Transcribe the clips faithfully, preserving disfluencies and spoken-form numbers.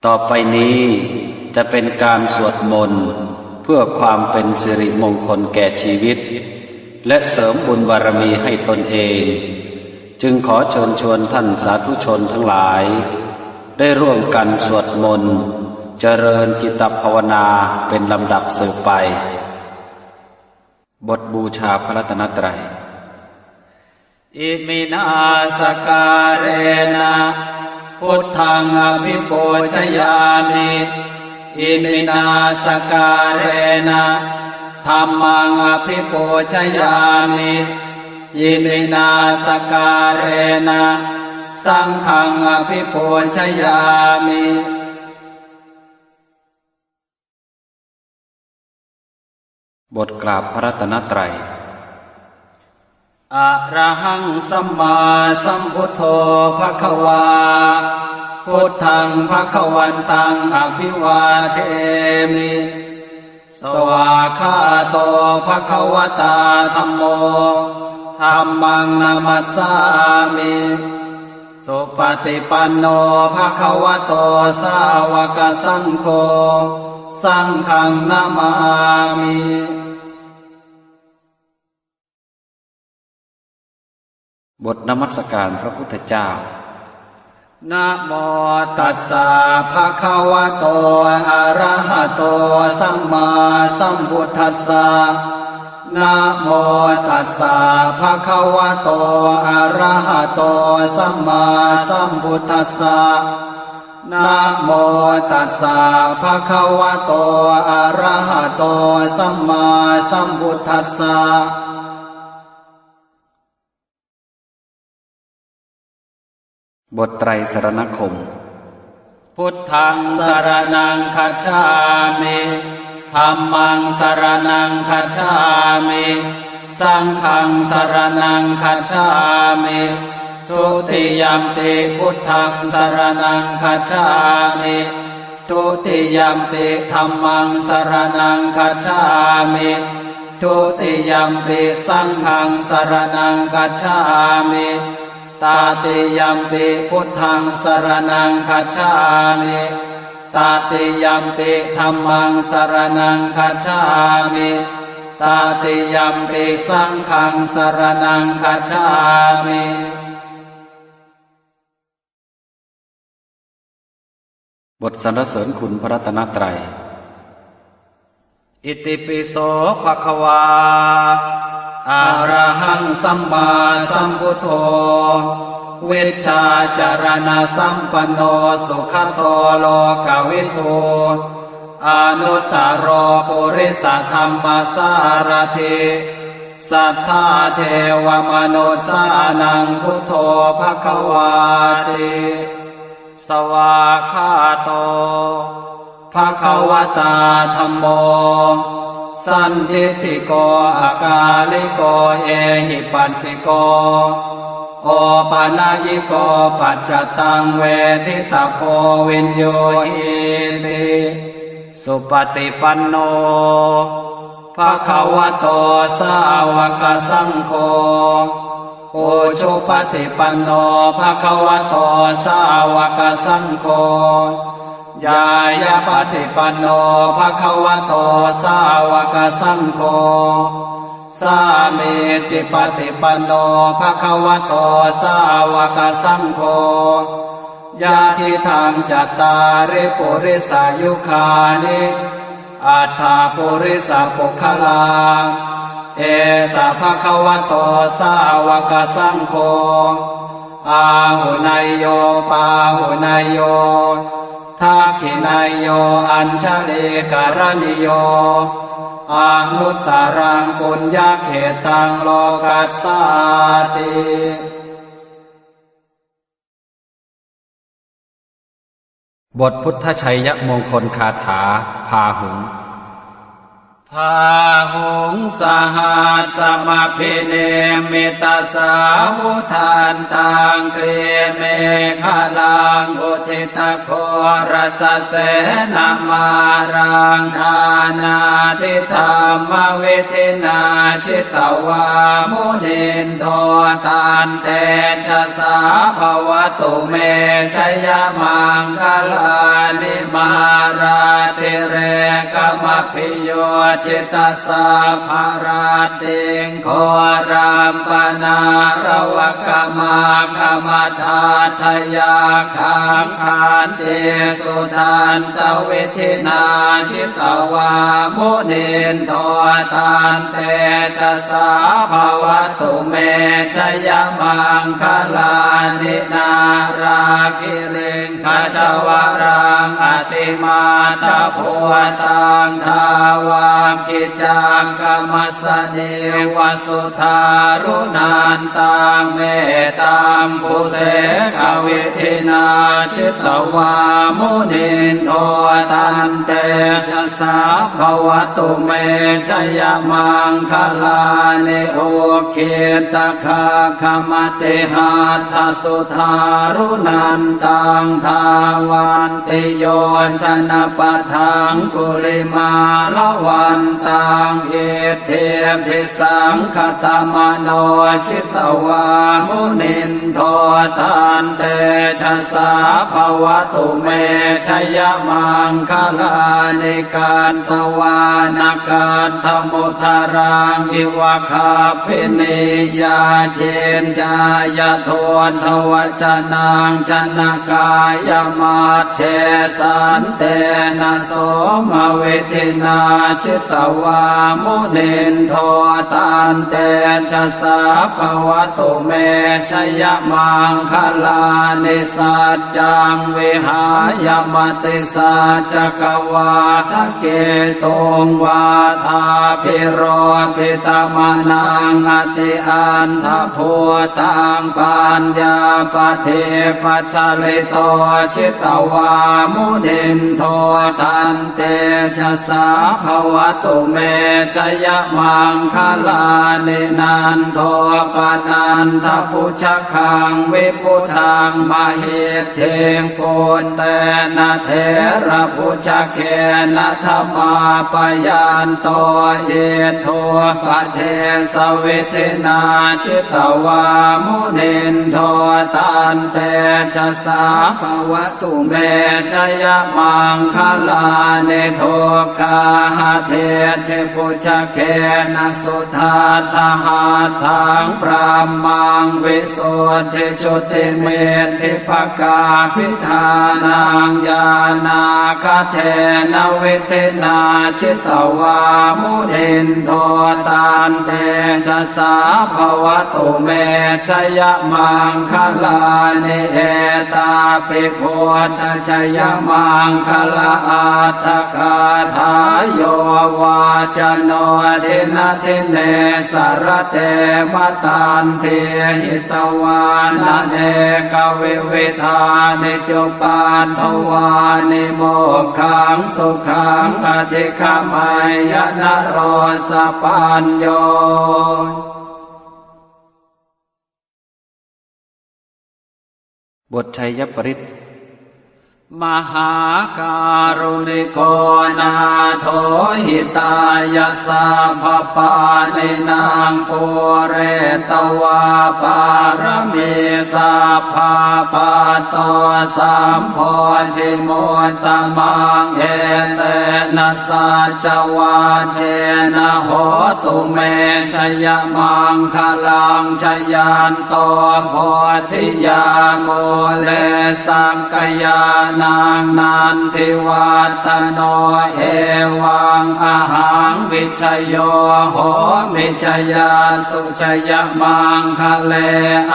ต่อไปนี้จะเป็นการสวดมนต์เพื่อความเป็นสิริมงคลแก่ชีวิต และเสริมบุญบารมีให้ตนเอง จึงขอเชิญชวนท่านสาธุชนทั้งหลาย ได้ร่วมกันสวดมนต์เจริญจิตภาวนาเป็นลำดับสืบไป บทบูชาพระรัตนตรัย Iminā sakkārena buddhaṃ abhipūjayāmi. Iminā sakkārena dhammaṃ abhipūjayāmi. Iminā sakkārena saṅghaṃ abhipūjayāmi. บทกราบพระรัตนตรัย Arahaṃ sammāsambuddho bhagavā. Buddhaṃ bhagavantaṃ abhivādemi. Svākkhāto bhagavatā dhammo. Dhammaṃ namassāmi. Supaṭipanno bhagavato sāvakasaṅgho. Saṅghaṃ namāmi. บทนมัสการพระพุทธเจ้า Namo tassa bhagavato arahato sammāsambuddhassa. Namo tassa bhagavato arahato sammāsambuddhassa. Namo tassa bhagavato arahato sammāsambuddhassa. บทไตรสรณคมน์ Buddhaṃ saraṇaṃ gacchāmi. Dhammaṃ saraṇaṃ gacchāmi. Saṅghaṃ saraṇaṃ gacchāmi. Dutiyampi buddhaṃ saraṇaṃ gacchāmi. Dutiyampi dhammaṃ saraṇaṃ gacchāmi. Dutiyampi saṅghaṃ saraṇaṃ gacchāmi. Tatiyampi buddhaṃ saraṇaṃ gacchāmi. Tatiyampi dhammaṃ saraṇaṃ gacchāmi. Tatiyampi saṅghaṃ saraṇaṃ gacchāmi. บทสรรเสริญคุณพระรัตนตรัย Itipi so bhagavā arahaṃ sammāsambuddho vijjācaraṇasampanno sugato lokavidū anuttaro purisadammasārathi satthā devamanussānaṃ buddho bhagavāti. Svākkhāto bhagavatā dhammo sandiṭṭhiko akāliko ehipassiko opanayiko paccattaṃ veditabbo viññūhīti. Supaṭipanno bhagavato sāvakasaṅgho ujupaṭipanno bhagavato sāvakasaṅgho ñāyapaṭipanno bhagavato sāvakasaṅgho sāmīcipaṭipanno bhagavato sāvakasaṅgho yadidaṃ cattāri purisayugāni aṭṭha purisapuggalā esa bhagavato sāvakasaṅgho āhuneyyo pāhuneyyo dakkhiṇeyyo añjalikaraṇīyo anuttaraṃ puññakkhettaṃ lokassāti. บทพุทธชัยมงคลคาถา พาหุง Bāhuṃ sahassamabhinimmitasāvudhantaṃ grīmekhalaṃ uditaghorasasenamāraṃ dānādidhammavidhinā jitavā munindo tantejasā bhavatu me jayamaṅgalāni. mārātirekamabhiyujjhitasabbarattiṃ ghorampanāḷavakamakkhamathaddhayakkhaṃ khantīsudantavidhinā jitavā munindo tantejasā bhavatu me jayamaṅgalāni. Nāḷāgiriṃ gajavaraṃ atimattabhūtaṃ dāvaggicakkamasanīva sudāruṇantaṃ mettambusekavidhinā jitavā munindo tantejasā bhavatu me jayamaṅgalāni. Ukkhittakhaggamatihatthasudāruṇantaṃ dhāvantiyojanapathaṅgulimālavantaṃ iddhībhisaṅkhatamano jitavā munindo tantejasā bhavatu me jayamaṅgalāni. Katvāna kaṭṭhamudaraṃ iva gabbhinīyā ciñcāya duṭṭhavacanaṃ janakāyamajjhe santena somavidhinā jitavā munindo tantejasā bhavatu me jayamaṅgalāni. Saccaṃ vihāya matisaccakavādaketuṃ vādābhiropitamanaṃ atiandhabhūtaṃ paññāpadīpajalito jitavā munindo tantejasā bhavatu me jayamaṅgalāni. Nandopanandabhujagaṃ vibudhaṃ mahiddhiṃ puttena therabhujagena damāpayanto iddhūpadesavidhinā jitavā munindo tantejasā bhavatu me jayamaṅgalāni. Duggāhadiṭṭhibhujagena sudaṭṭhahatthaṃ brahmaṃ visuddhijutimiddhibakābhidhānaṃ ñāṇāgadena vidhinā jitavā munindo tantejasā bhavatu me jayamaṅgalāni. Etāpi buddhajayamaṅgalaaṭṭhagāthā yo vācano dinadine sarate matandī hitvānanekavividhāni cupaddavāni mokkhaṃ sukhaṃ adhigameyya naro sapañño. บทชัยปริตร Mahākāruṇiko nātho hitāya sabbapāṇinaṃ pūretvā pāramī sabbā patto sambodhimuttamaṃ etena saccavajjena hotu me jayamaṅgalaṃ. Jayanto bodhiyā mūle sakyānaṃ nandivaḍḍhano evaṃ ahaṃ vijayo homi jayassu jayamaṅgale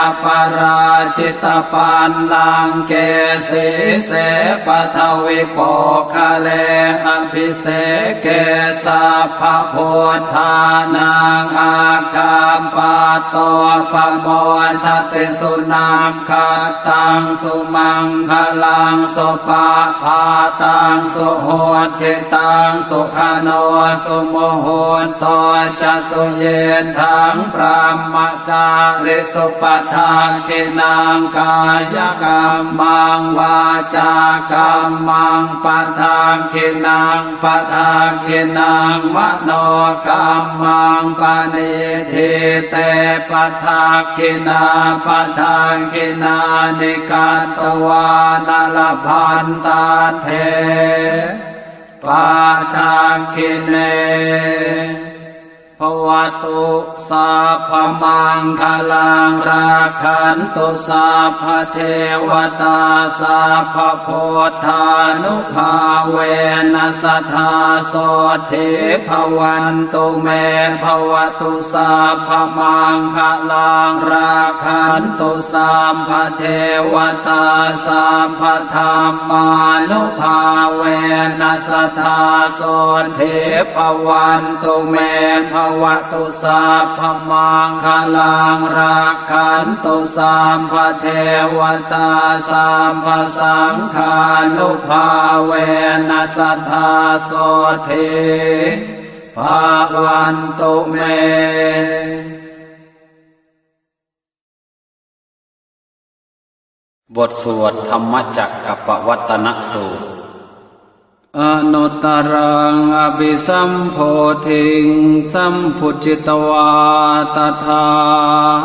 aparājitapallaṅke sīse paṭhavipokkhare abhiseke sabbabuddhānaṃ aggappatto pamodati. Sunakkhattaṃ sumaṅgalaṃ supabhātaṃ suhuṭṭhitaṃ sukhaṇo sumuhutto ca suyiṭṭhaṃ brahma cārisu padakkhiṇaṃ kāyakammaṃ vācākammaṃ padakkhiṇaṃ padakkhiṇaṃ manokammaṃ paṇidhī te padakkhiṇā padakkhiṇāni katvāna labhan Santaṭṭhe padakkhiṇe. Bhavatu sabbamaṅgalaṃ, rakkhantu sabbadevatā, sabbabuddhānubhāvena sadā sotthī bhavantu me. Bhavatu sabbamaṅgalaṃ, rakkhantu sabbadevatā, sabbadhammānubhāvena sadā sotthī bhavantu me. Bhavatu sabbamaṅgalaṃ, rakkhantu sabbadevatā, sabbasaṅghānubhāvena sadā sotthī bhavantu me. บทสวด Dhammacakkappavattanasūtru. Anuttaraṃ abhisambodhiṃ sambujjhitvā tathāgato,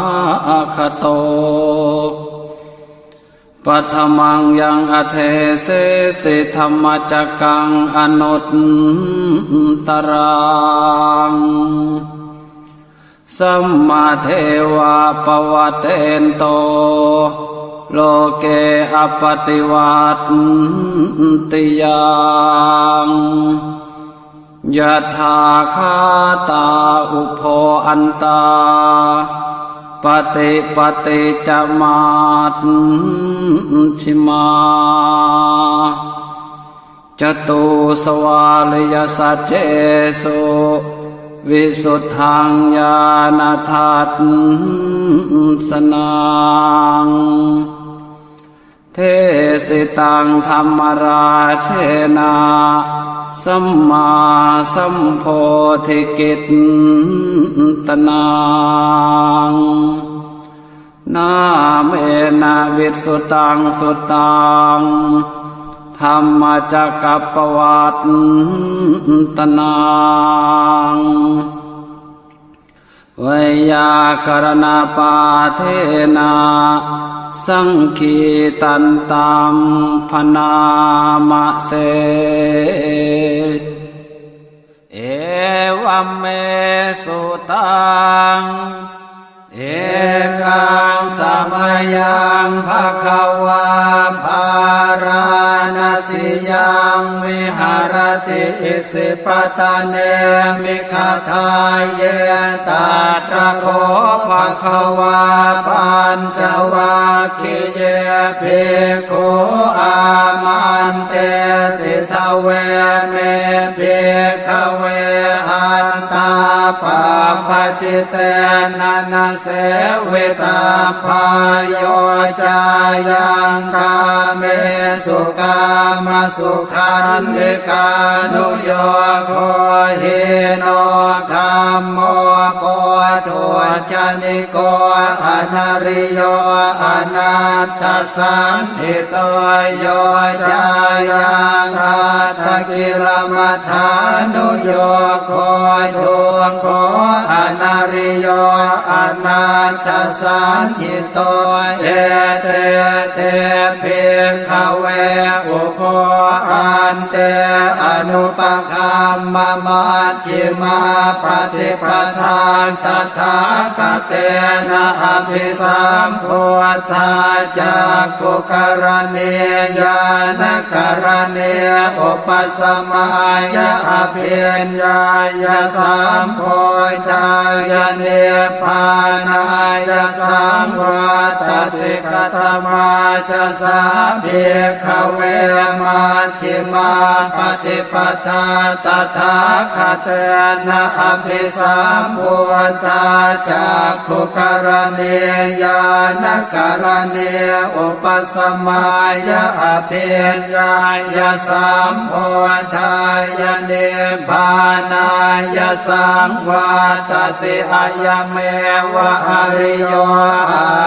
paṭhamaṃ yaṃ adesesi dhammacakkaṃ anuttaraṃ, sammadeva pavattento loke appaṭivattiyaṃ, yatthākkhātā ubho antā paṭipatti ca majjhimā, catūsvāriyasaccesu visuddhaṃ ñāṇadassanaṃ, desitaṃ dhammarājena sammāsambodhikittanaṃ, nāmena vissutaṃ suttaṃ dhammacakkappavattanaṃ, veyyākaraṇapāṭhena saṅgītantam bhaṇāma se. Evaṃ me sutaṃ. Ekaṃ samayaṃ bhagavā bārāṇasiyaṃ viharati isipatane migadāye. Tatra kho bhagavā pañcavag giye bhikkhū āmantesi: Dveme, bhikkhave, antā pabbajitena na sevitabbā. Yo cāyaṃ kāmesu kāmasukhallikānuyogo hīno gammo pothujjani ko anariyo anatthasañhito, yo cāyaṃ attakilamathānuyogo dukkho anariyo anatthasañhito. Ete te, bhikkhave, ubho ante anupagamma maj jhimā paṭipadā tathāgatena abhisambuddhā cakkhukaraṇī ñāṇakaraṇī upasamāya abhiññāya sambodhāya nibbānāya saṃvattati. Katamā ca sā, bhikkhave, maj jhimā paṭipadā tathāgatena abhisambuddhā cakkhukaraṇī ñāṇakaraṇī upasamāya abhiññāya sambodhāya nibbānāya saṃvattati? Ayameva ariyo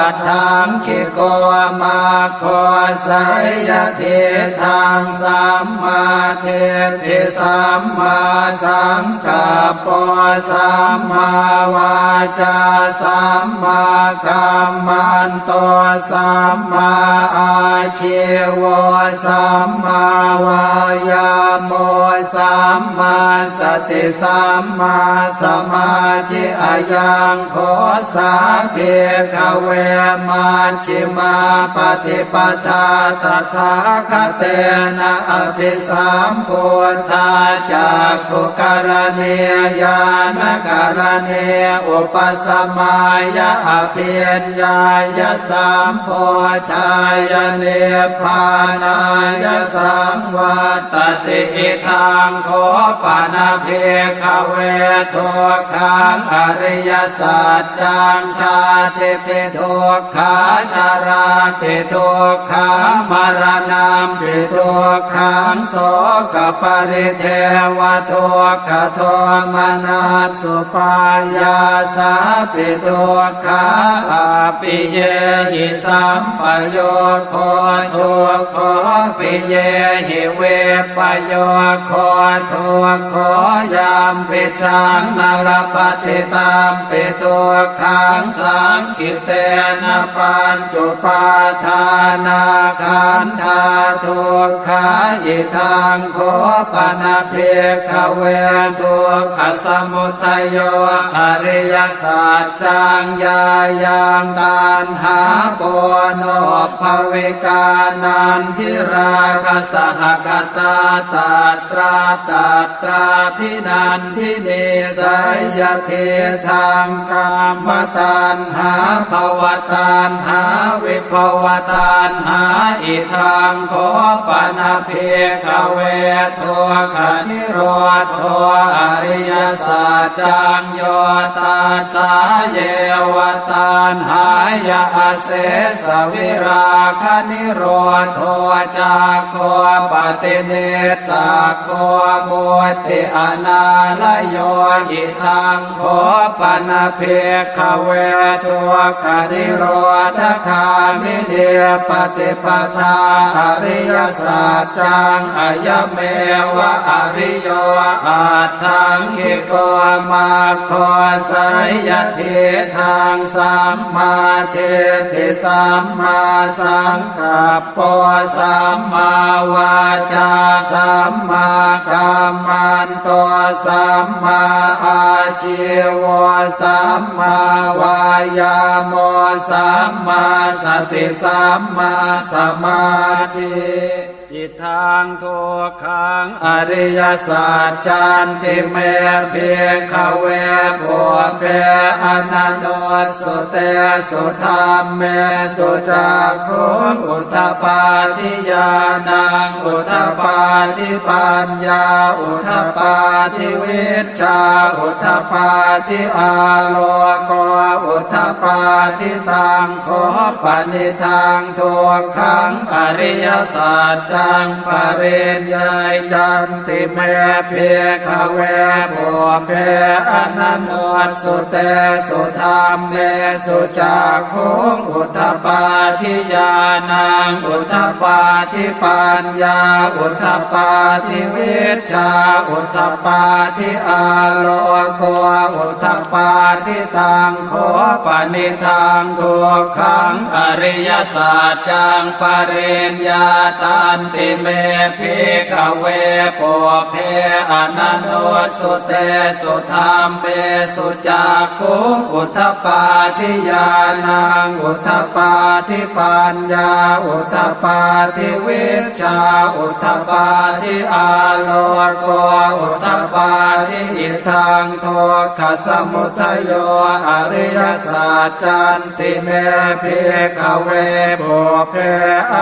aṭṭhaṅgiko maggo, seyyathīdaṃ sammādiṭṭhi sammāsaṅkappo sammāvācā sammākammanto sammāājīvo sammāvāyāmo sammāsati sammāsamādhi. Ayaṃ kho sā bhikkhave majjhimā paṭipadā tathāgatena abhisambuddhā cakkhukaraṇī ñāṇakaraṇī upasamāya abhiññāya sambodhāya nibbānāya saṃvattati. Idaṃ kho pana bhikkhave dukkhaṃ ariyasaccaṃ jātipi dukkhā jarāpi dukkhā maraṇampi dukkhaṃ sokaparidevadukkhadomanassupāyāsāpi dukkhā appiyehi sampayogo dukkho piyehi vippayogo dukkho yampicchaṃ na labhati tampi dukkhaṃ saṅ khittena pañcupādānakkhandhā dukkhā. Idaṃ kho pana bhikkhave dukkhasamudayo ariyasaccaṃ yāyaṃ taṇhā ponobbhavikā nandirāgasahagatā tatra tatrābhinan dinī seyyathīdaṃ kāmataṇhā bhavataṇhā vibhavataṇhā. Idaṃ kho pana bhikkhave dukkhanirodho ariyasaccaṃ yo tassāyeva taṇhāya asesavirāganirodho cāgo paṭinissag go mutti anālayo. Idaṃ kho pana bhikkhave dukkhanirodhagāminī paṭipadā ariyasaccaṃ ayameva ariyo aṭṭhaṅgiko maggo seyyathīdaṃ sammādiṭṭhi sammāsaṅkap po sammāvācā sammākammanto sammāājīvo sammāvāyāmo sammāsati sammāsamādhi. Idaṃ dukkhaṃ ariyasaccanti me bhikkhave pubbe ananussutesu dhammesu cakkhuṃ udapādi ñāṇaṃ udapādi paññā udapādi vijjā udapādi āloko udapādi. Taṃ kho panidaṃ dukkhaṃ ariyasaccaṃ pariññeyyanti me bhikkhave pubbe ananussutesu dhammesu cakkhuṃ udapādi ñāṇaṃ udapādi paññā udapādi vijjā udapādi āloko udapādi. Taṃ kho panidaṃ dukkhaṃ ariyasaccaṃ pariññātanti me bhikkhave pubbe ananussutesu dhammesu cakkhuṃ udapādi ñāṇaṃ udapādi paññā udapādi vijjā udapādi āloko udapādi. Idaṃ dukkhasamudayo ariyasaccanti me bhikkhave pubbe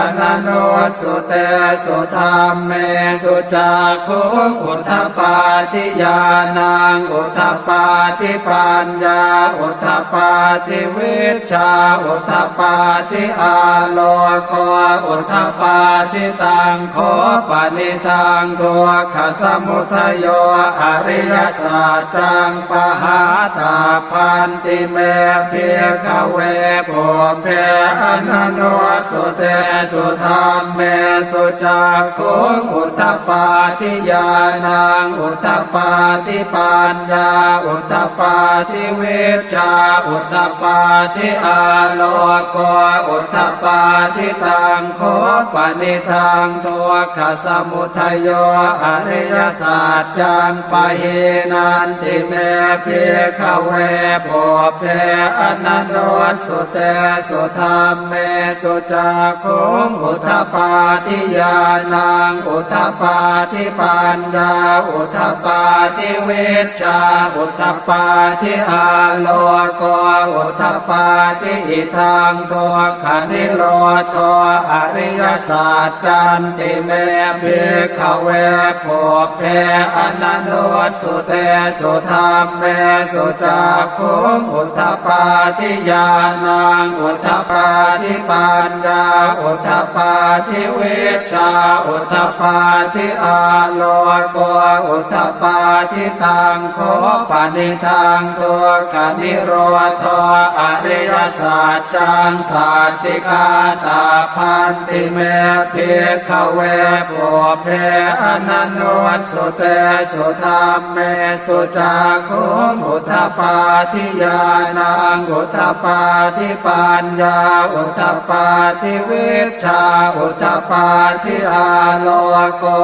ananussutesu dhammesu cakkhuṃ udapādi ñāṇaṃ udapādi paññā udapādi vijjā udapādi āloko udapādi. Taṃ kho panidaṃ dukkhasamudayo ariyasaccaṃ pahātabbanti me bhikkhave pubbe ananussutesu dhammesu cakkhuṃ udapādi ñāṇaṃ udapādi paññā udapādi vijjā udapādi āloko udapādi. Taṃ kho panidaṃ dukkhasamudayo ariyasaccaṃ pahīnanti me bhikkhave pubbe ananussutesu dhammesu cakkhuṃ udapādi ñāṇaṃ udapādi paññā udapādi vijjā udapādi āloko udapādi. Idaṃ dukkhanirodho ariyasaccanti me bhikkhave pubbe ananussutesu dhammesu cakkhuṃ udapādi ñāṇaṃ udapādi paññā udapādi vijjā udapādi āloko udapādi. Taṃ kho panidaṃ dukkhanirodho ariyasaccaṃ sacchikātabbanti me bhikkhave pubbe ananussutesu dhammesu cakkhuṃ udapādi ñāṇaṃ udapādi paññā udapādi vijjā udapādi āloko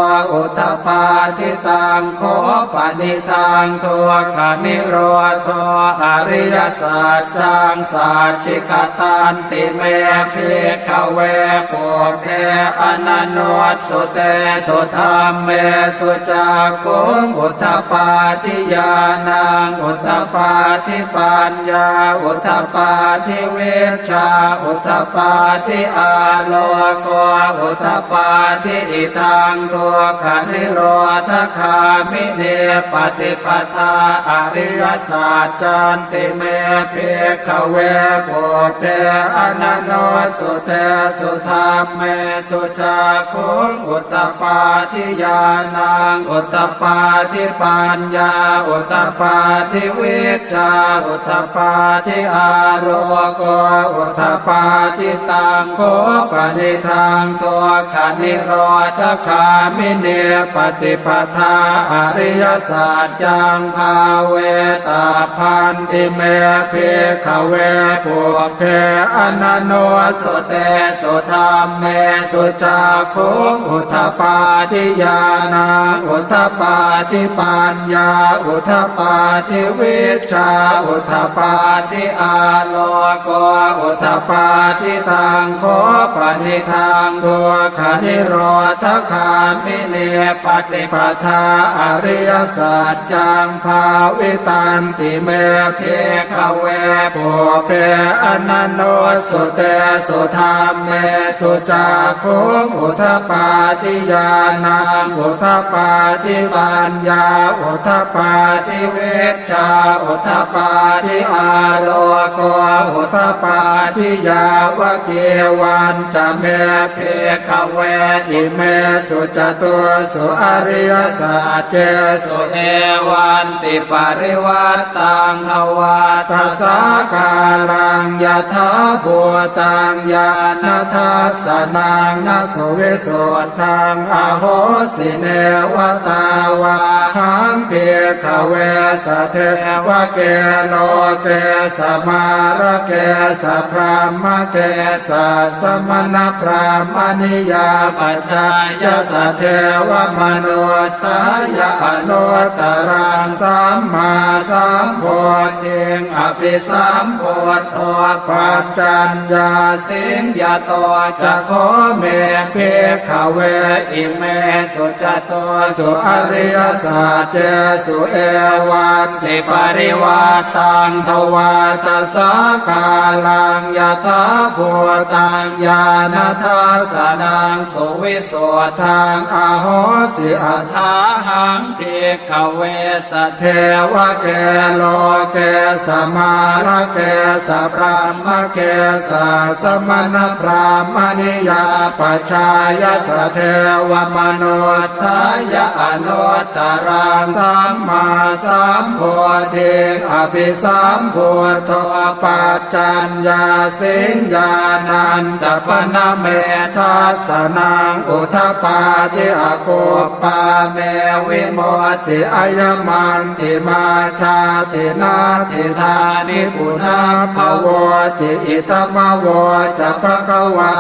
udapādi. Taṃ kho panidaṃ dukkhanirodho ariyasaccaṃ sacchikatanti me bhikkhave pubbe ananussutesu dhammesu cakkhuṃ udapādi ñāṇaṃ udapādi paññā udapādi vijjā udapādi āloko udapādi. Idaṃ dukkhanirodhagāminī paṭipadā ariyasaccanti me bhikkhave pubbe ananussutesu dhammesu cakkhuṃ udapādi ñāṇaṃ udapādi paññā udapādi vijjā udapādi āloko udapādi. Taṃ kho panidaṃ dukkhanirodhagāminī paṭipadā ariyasaccaṃ bhāvetabbanti me bhikkhave pubbe ananussutesu dhammesu cakkhuṃ udapādi ñāṇaṃ udapādi paññā udapādi vijjā udapādi āloko udapādi. Taṃ kho panidaṃ dukkhanirodhagāminī paṭipadā ariyasaccaṃ bhāvitanti me bhikkhave pubbe ananussutesu dhammesu cakkhuṃ udapādi ñāṇaṃ udapādi paññā udapādi vijjā udapādi āloko udapādi. Yāvakīvañca me bhikkhave imesu catūsu ariyasaccesu evantiparivaṭṭaṃ dvādasākāraṃ yathābhūtaṃ ñāṇadassanaṃ na suvisuddhaṃ ahosi. Neva tāvāhaṃ bhikkhave sadevake loke samārake sabrahmake sassamaṇabrāhmaṇiyā pajāya sadevamanussāya anuttaraṃ sammāsambodhiṃ abhisambuddho paccaññāsiṃ. Yato ca kho me bhikkhave imesu catūsu ariyasaccesu evantiparivaṭṭaṃ dvādasākāraṃ yathābhūtaṃ ñāṇadassanaṃ suvisuddhaṃ ahosi. Athāhaṃ bhikkhave sadevake loke samārake sabrahmake sassamaṇabrāhmaṇiyā pajāya sadevamanussāya anuttaraṃ sammāsambodhiṃ abhisambuddho paccaññāsiṃ. Ñāṇañca pana me dassanaṃ udapādi, akuppā me vimutti, ayamantimā jāti, natthidāni punabbhavoti. Idamavoca bhagavā.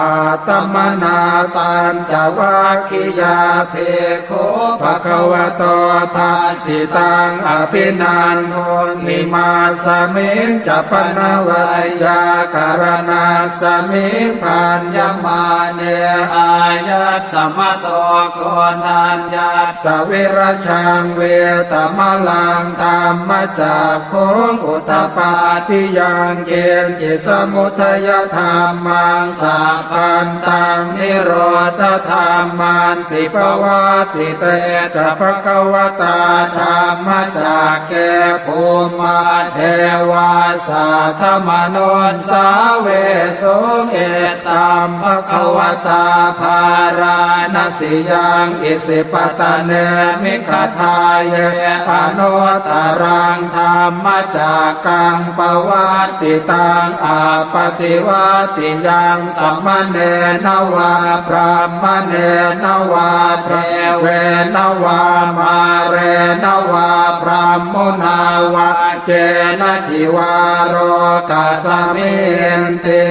Attamanā pañcavaggiyā bhikkhū bhagavato bhāsitaṃ abhinanduṃ. Imasmiñca pana veyyākaraṇasmiṃ bhaññamāne āyasmato koṇḍaññassa virajaṃ vītamalaṃ dhammacakkhuṃ udapādi yaṅkiñci samudayadhammaṃ sabbantaṃ nirodhadhamman ti. Pavattite ca bhagavatā dhammacakke bhummā devā saddamanussāvesuṃ: Etambhagavatā bārāṇasiyaṃ isipatane migadāye anuttaraṃ dhammacakkaṃ pavattitaṃ appaṭivattiyaṃ samaṇena vā brāhmaṇena vā devena vā mārena vā brahmunā vā kenaci vā lokasminti.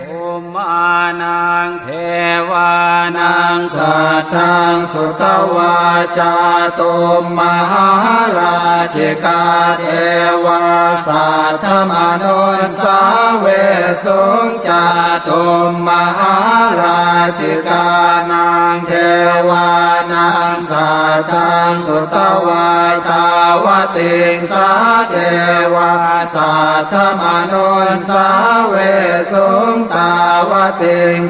Bhummānaṃ devānaṃ saddaṃ sutvā cātummahārājikā devā saddamanussāvesuṃ. Cātummahārājikānaṃ devānaṃ saddaṃ sutvā tāvatiṃsā devā saddamanussāvesuṃ. Tāvatiṃsānaṃ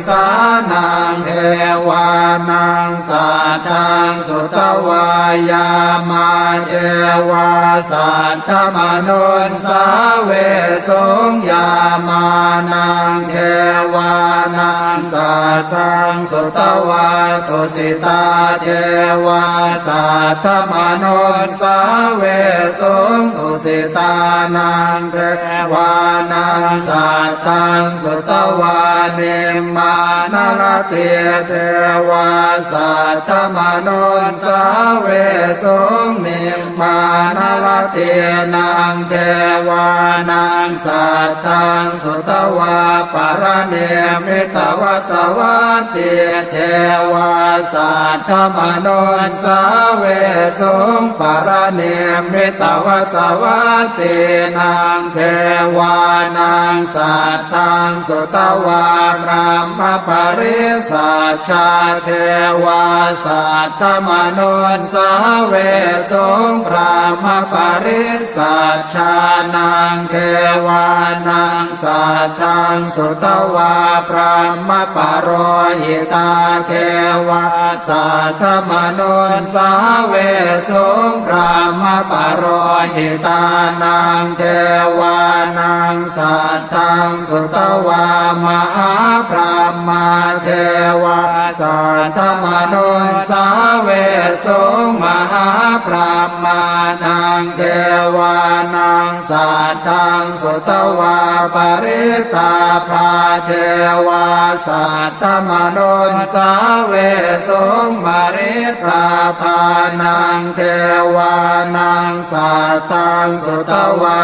devānaṃ saddaṃ sutvā yāmā devā saddamanussāvesuṃ. Yāmānaṃ devānaṃ saddaṃ sutvā tusitā devā saddamanussāvesuṃ. Tusitānaṃ devānaṃ saddaṃ sutvā nimmānaratī devā saddamanussāvesuṃ. Nim mānaratīnaṃ devānaṃ saddaṃ sutvā paranimmitavasavattī devā saddamanussāvesuṃ. Paranimmitavasavattīnaṃ devānaṃ saddaṃ sutvā brahmapārisajjā devā saddamanussāvesuṃ. Brahmapārisajjānaṃ devānaṃ saddaṃ sutvā brahmapurohitā devā saddamanussāvesuṃ. Brahmapurohitānaṃ devānaṃ saddaṃ sutvā mahābrahmā devā saddamanussāvesuṃ. Mahābrahmānaṃ devānaṃ saddaṃ sutvā parittābhā devā saddamanussāvesuṃ. Parittābhānaṃ devānaṃ saddaṃ sutvā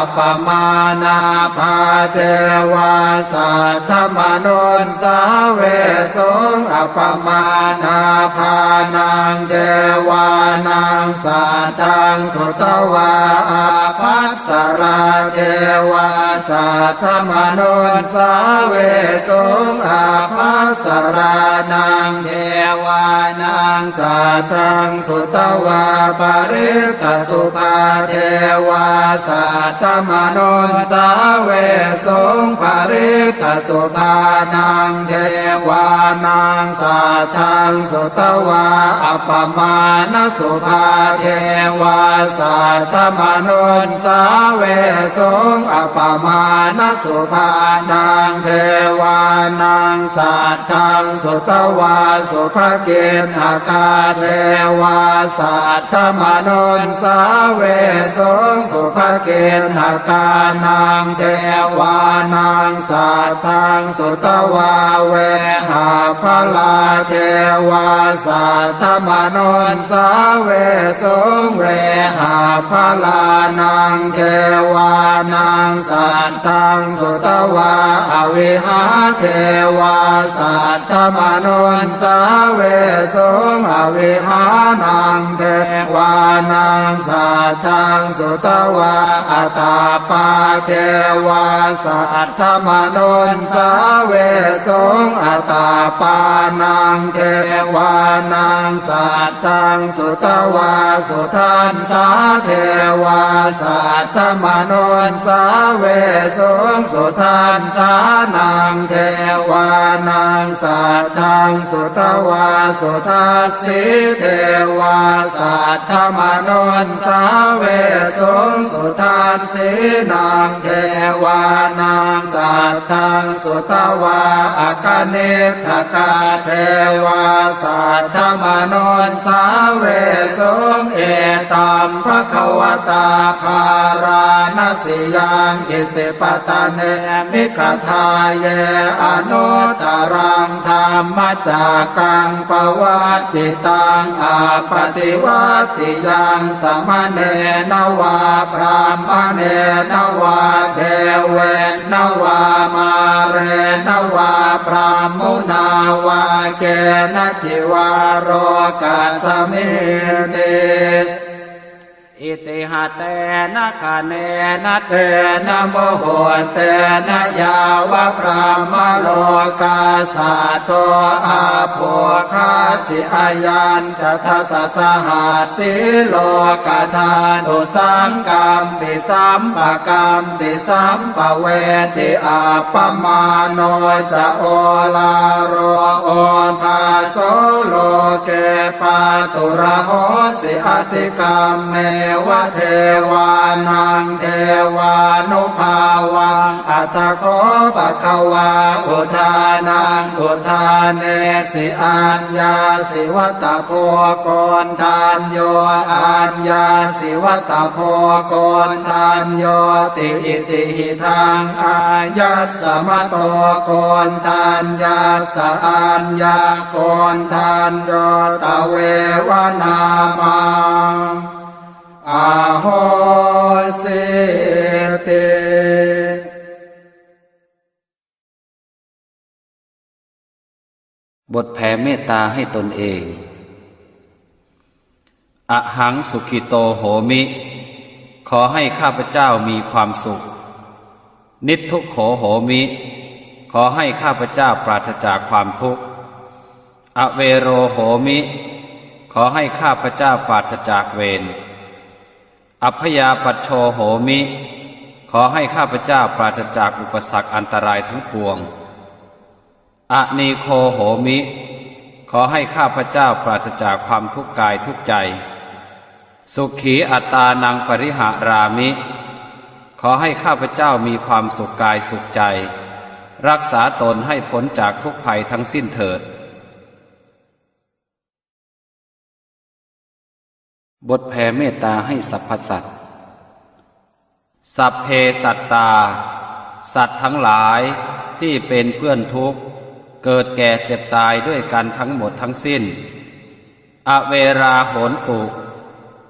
appamāṇābhā devā saddamanussāvesuṃ. Appamāṇābhānaṃ devā vānaṃ saddaṃ sutvā ābhassarā devā saddamanussāvesuṃ. Ābhassarānaṃ devānaṃ saddaṃ sutvā parittasubhā devā saddamanussāvesuṃ. Parittasubhānaṃ devānaṃ saddaṃ sutvā appamāṇasubhā devā saddamanussāvesuṃ. Appamāṇasubhānaṃ devānaṃ saddaṃ sutvā subhakiṇhakā devā saddamanussāvesuṃ. Subhakiṇhakānaṃ devānaṃ saddaṃ sutvā vehapphalā devā saddamanussāvesuṃ. Vehapphalānaṃ devānaṃ saddaṃ sutvā avihā devā saddamanussāvesuṃ. Avihānaṃ devānaṃ saddaṃ sutvā atappā devā saddamanussāvesuṃ. Atappānaṃ devānaṃ saddaṃ sutvā sudassā devā saddamanussāvesuṃ. Sudassānaṃ devānaṃ saddaṃ sutvā sudassī devā saddamanussāvesuṃ. Sudassīnaṃ devānaṃ saddaṃ sutvā akaniṭṭhakā devā saddamanussāvesuṃ. Etaṃ bhagavatā bārāṇasiyaṃ isipatane migadāye anuttaraṃ dhammacakkaṃ pavattitaṃ appaṭivattiyaṃ samaṇena vā brāhmaṇena vā devena vā mārena vā brahmunā vā kenaci vā lokasminti. Itiha tena khaṇena tena muhuttena yāva brahmalokā saddo abbhuggacchi. Ayañca dasasahassī lokadhātu saṅkampi sampakam pi sampavedhi. Appamāṇo ca oḷāro obhāso loke pāturahosi atikkammeva devānaṃ devānubhāvaṃ. Atha kho bhagavā udānaṃ udānesi: Aññāsi vata bho Koṇḍañño, aññāsi vata bho Koṇḍaññoti. Itihidaṃ āyasmato Koṇḍaññassa aññākoṇḍañño tveva nāmaṃ ahosīti. บทแผ่เมตตาให้ตนเอง Ahaṃ sukhito homi ขอให้ข้าพเจ้ามีความสุข Niddukkho homi ขอให้ข้าพเจ้าปราศจากความทุกข์ Avero homi ขอให้ข้าพเจ้าปราศจากเวร Abyāpajjho homi ขอให้ข้าพเจ้าปราศจากอุปสรรคอันตรายทั้งปวง Anīgho homi ขอให้ข้าพเจ้าปราศจากความทุกข์กายทุกข์ใจ Sukhī attānaṃ pariharāmi ขอให้ข้าพเจ้ามีความสุขกายสุขใจ รักษาตนให้พ้นจากทุกข์ภัยทั้งสิ้นเถิด บทแผ่เมตตาให้สรรพสัตว์ Sabbe sattā สัตว์ทั้งหลายที่เป็นเพื่อนทุกข์ เกิดแก่เจ็บตายด้วยกันทั้งหมดทั้งสิ้น Averā hontu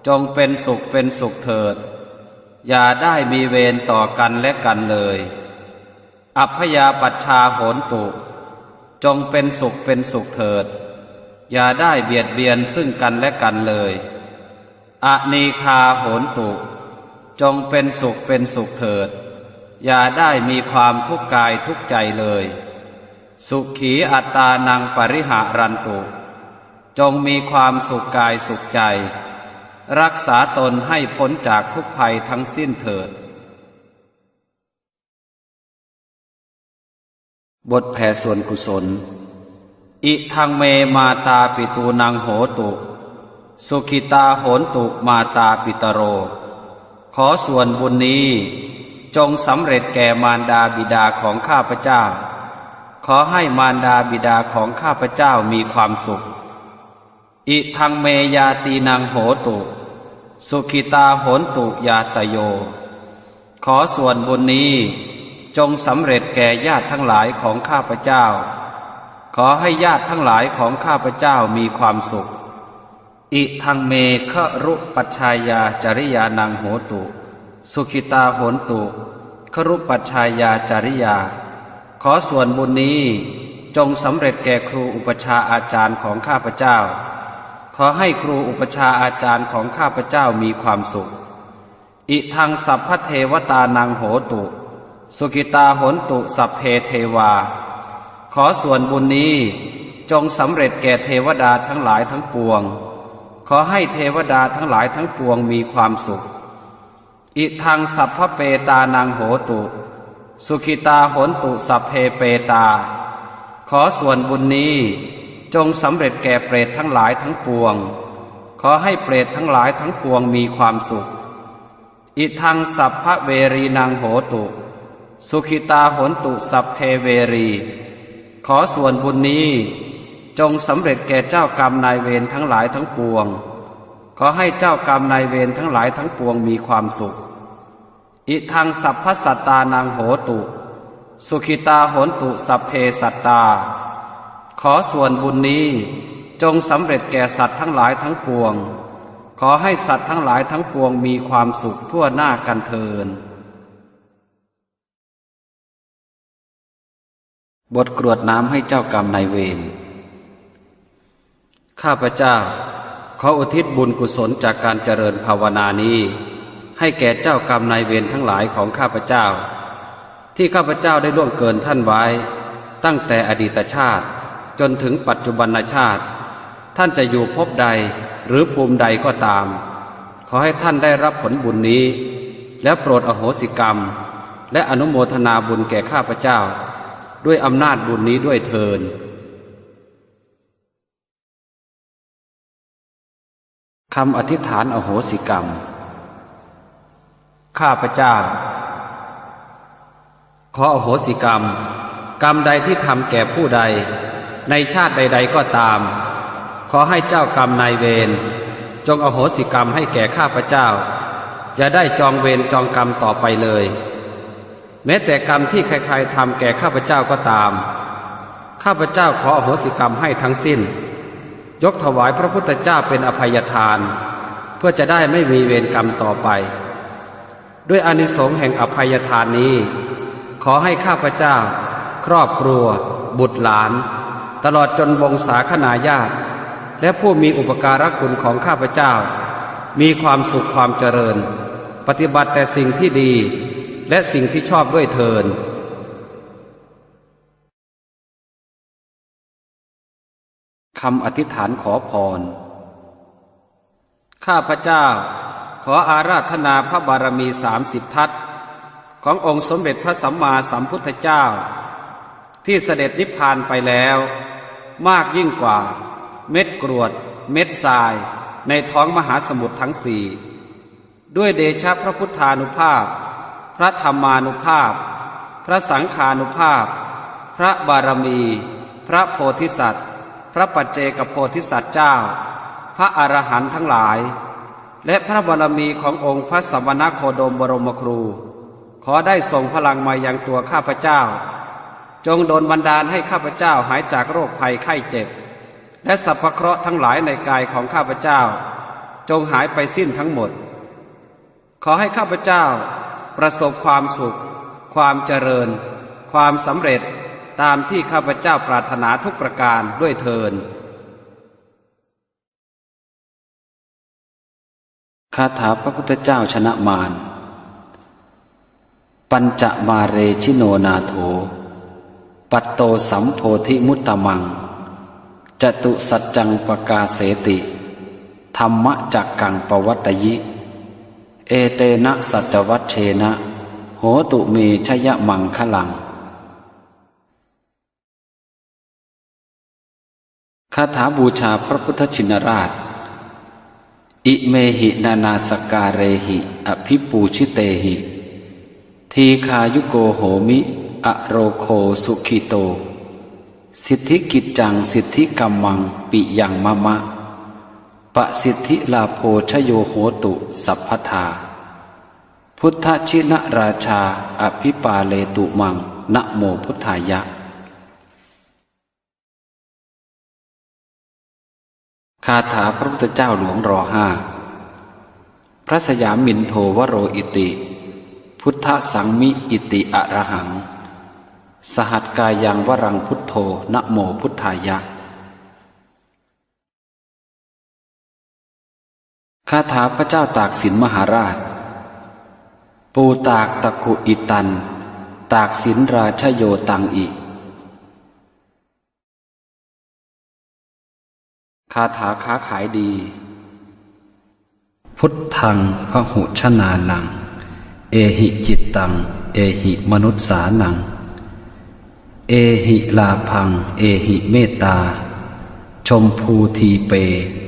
จงเป็นสุขเป็นสุขเถิด อย่าได้มีเวรต่อกันและกันเลย Abyāpajjhā hontu จงเป็นสุขเป็นสุขเถิด อย่าได้เบียดเบียนซึ่งกันและกันเลย Anīghā hontu จงเป็นสุขเป็นสุขเถิด อย่าได้มีความทุกข์กายทุกข์ใจเลย Sukhī attānaṃ pariharantu จงมีความสุขกายสุขใจ รักษาตนให้พ้นจากทุกข์ภัยทั้งสิ้นเถิด บทแผ่ส่วนกุศล Idaṃ me mātāpitūnaṃ hotu, sukhitā hontu mātāpitaro. ขอส่วนบุญนี้จงสำเร็จแก่มารดาบิดาของข้าพเจ้า ขอให้มารดาบิดาของข้าพเจ้ามีความสุข Idaṃ me ñātīnaṃ hotu, sukhitā hontu ñātayo. ขอส่วนบุญนี้จงสำเร็จแก่ญาติทั้งหลายของข้าพเจ้า ขอให้ญาติทั้งหลายของข้าพเจ้ามีความสุข Idaṃ me garūpajjhāyācariyānaṃ hotu, sukhitā hontu garūpajjhāyācariyā. ขอส่วนบุญนี้จงสำเร็จแก่ครูอุปัชฌาย์อาจารย์ของข้าพเจ้า ขอให้ครูอุปัชฌาย์อาจารย์ของข้าพเจ้ามีความสุข Idaṃ sabbadevatānaṃ hotu, sukhitā hontu sabbe devā. ขอส่วนบุญนี้จงสำเร็จแก่เทวดาทั้งหลายทั้งปวง ขอให้เทวดาทั้งหลายทั้งปวงมีความสุข Idaṃ sabbapetānaṃ hotu, sukhitā hontu sabbe petā. ขอส่วนบุญนี้จงสำเร็จแก่เปรตทั้งหลายทั้งปวง ขอให้เปรตทั้งหลายทั้งปวงมีความสุข Idaṃ sabbaverīnaṃ hotu, sukhitā hontu sabbe verī. ขอส่วนบุญนี้จงสำเร็จแก่เจ้ากรรมนายเวรทั้งหลายทั้งปวง ขอให้เจ้ากรรมนายเวรทั้งหลายทั้งปวงมีความสุข Idaṃ sabbasattānaṃ hotu, sukhitā hontu sabbe sattā. ขอส่วนบุญนี้จงสำเร็จแก่สัตว์ทั้งหลายทั้งปวง ขอให้สัตว์ทั้งหลายทั้งปวงมีความสุขทั่วหน้ากันเทอญ บทกรวดน้ำให้เจ้ากรรมนายเวร ข้าพเจ้าขออุทิศบุญกุศลจากการเจริญภาวนานี้ ให้แก่เจ้ากรรมนายเวรทั้งหลายของข้าพเจ้า ที่ข้าพเจ้าได้ล่วงเกินท่านไว้ ตั้งแต่อดีตชาติจนถึงปัจจุบันชาติ ท่านจะอยู่ภพใดหรือภูมิใดก็ตาม ขอให้ท่านได้รับผลบุญนี้ และโปรดอโหสิกรรม และอนุโมทนาบุญแก่ข้าพเจ้า ด้วยอำนาจบุญนี้ด้วยเทอญ คำอธิษฐานอโหสิกรรม ข้าพเจ้าขออโหสิกรรม กรรมใดที่ทำแก่ผู้ใด ในชาติใดๆก็ตาม ขอให้เจ้ากรรมนายเวร จงอโหสิกรรมให้แก่ข้าพเจ้า อย่าได้จองเวรจองกรรมต่อไปเลย แม้แต่กรรมที่ใครๆทำแก่ข้าพเจ้าก็ตาม ข้าพเจ้าขออโหสิกรรมให้ทั้งสิ้น ยกถวายพระพุทธเจ้าเป็นอภัยทาน เพื่อจะได้ไม่มีเวรกรรมต่อไป ด้วยอานิสงส์แห่งอภัยทานนี้ ขอให้ข้าพเจ้า ครอบครัว บุตรหลาน ตลอดจนวงศาคณาญาติ และผู้มีอุปการะคุณของข้าพเจ้า มีความสุขความเจริญ ปฏิบัติแต่สิ่งที่ดี และสิ่งที่ชอบด้วยเทอญ คำอธิษฐานขอพร ข้าพเจ้าขออาราธนาพระบารมีสามสิบทัศน์ ขององค์สมเด็จพระสัมมาสัมพุทธเจ้า ที่เสด็จนิพพานไปแล้ว มากยิ่งกว่าเม็ดกรวดเม็ดทรายในท้องมหาสมุทรทั้งสี่ ด้วยเดชะพระพุทธานุภาพ พระธรรมานุภาพ พระสังฆานุภาพ พระบารมี พระโพธิสัตว์ พระปัจเจกโพธิสัตว์เจ้า พระอรหันต์ทั้งหลาย และพระบารมีขององค์พระสมณโคดมบรมครู ขอได้ส่งพลังมายังตัวข้าพเจ้า จงดลบันดาลให้ข้าพเจ้าหายจากโรคภัยไข้เจ็บ และสรรพเคราะห์ทั้งหลายในกายของข้าพเจ้า จงหายไปสิ้นทั้งหมด ขอให้ข้าพเจ้าประสบความสุข ความเจริญ ความสำเร็จ ตามที่ข้าพเจ้าปรารถนาทุกประการด้วยเทอญ คาถาพระพุทธเจ้าชนะมาร Pañcamāre jino nātho, patto sambodhimuttamaṃ, catusaccaṃ pakāseti, dhammacakkaṃ pavattayi. Etena saccavajjena, hotu me jayamaṅgalaṃ. คาถาบูชาพระพุทธชินราช Imehi nānāsakkārehi abhipūjitehi, dīghāyuko homi, arogo sukhito. Siddhikiccaṃ siddhikammaṃ piyaṃ mama, pasiddhilābho jayo hotu sabbadā. Buddhajinarājā, abhipāletu maṃ, namo buddhāya. คาถาพระพุทธเจ้าหลวง รอห้า พระสยามินโทวโร iti, buddhasaṃmi iti arahaṃ, sahakkāyaṃ varaṃ buddho, namo buddhāya. คาถาพระเจ้าตากสินมหาราช Pūtāggaku idaṃ, tāgsinrājayo taṃ i. คาถาค้าขายดี Buddhaṃ bahujanānaṃ, ehi cittaṃ, ehi manussānaṃ, ehi lābhaṃ, ehi mettā, jambūdīpe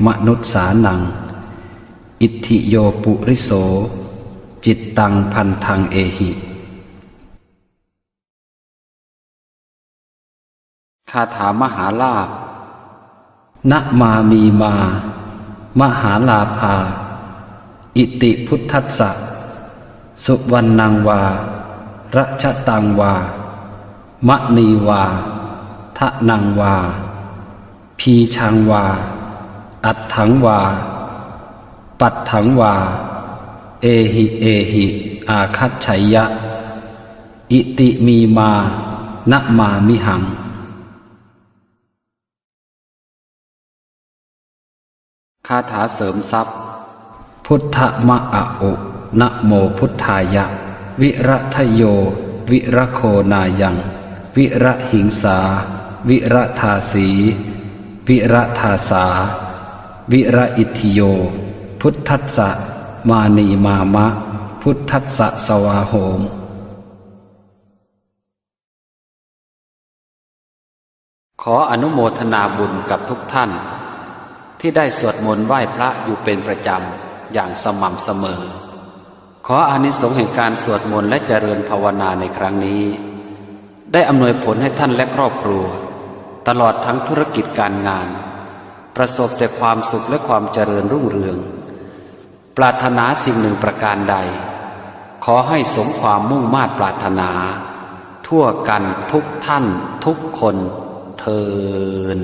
manussānaṃ, itthiyo puriso, cittaṃ bandhaṃ ehi. คาถามหาลาภ Namāmīmā mahālābhā, iti buddhassa. Suvaṇṇaṃ vā rajataṃ vā, maṇī vā dhanaṃ vā, bījaṃ vā atthaṃ vā, patthaṃ vā, ehi ehi āgaccheyya, iti mīmā namāmihaṃ. คาถาเสริมทรัพย์ Buddha ma a u, namo buddhāya, viradayo viragonāyaṃ, virahiṃsā viradāsī, viradāsā viraitthiyo, buddhassa mānīmāma, buddhassa svāhoma. ขออนุโมทนาบุญกับทุกท่าน ที่ได้สวดมนต์ไหว้พระอยู่เป็นประจำอย่างสม่ำเสมอ ขออานิสงส์แห่งการสวดมนต์และเจริญภาวนาในครั้งนี้ ได้อำนวยผลให้ท่านและครอบครัว ตลอดทั้งธุรกิจการงาน ประสบแต่ความสุขและความเจริญรุ่งเรือง ปรารถนาสิ่งหนึ่งประการใด ขอให้สมความมุ่งมาดปรารถนา ทั่วกันทุกท่านทุกคนเทอญ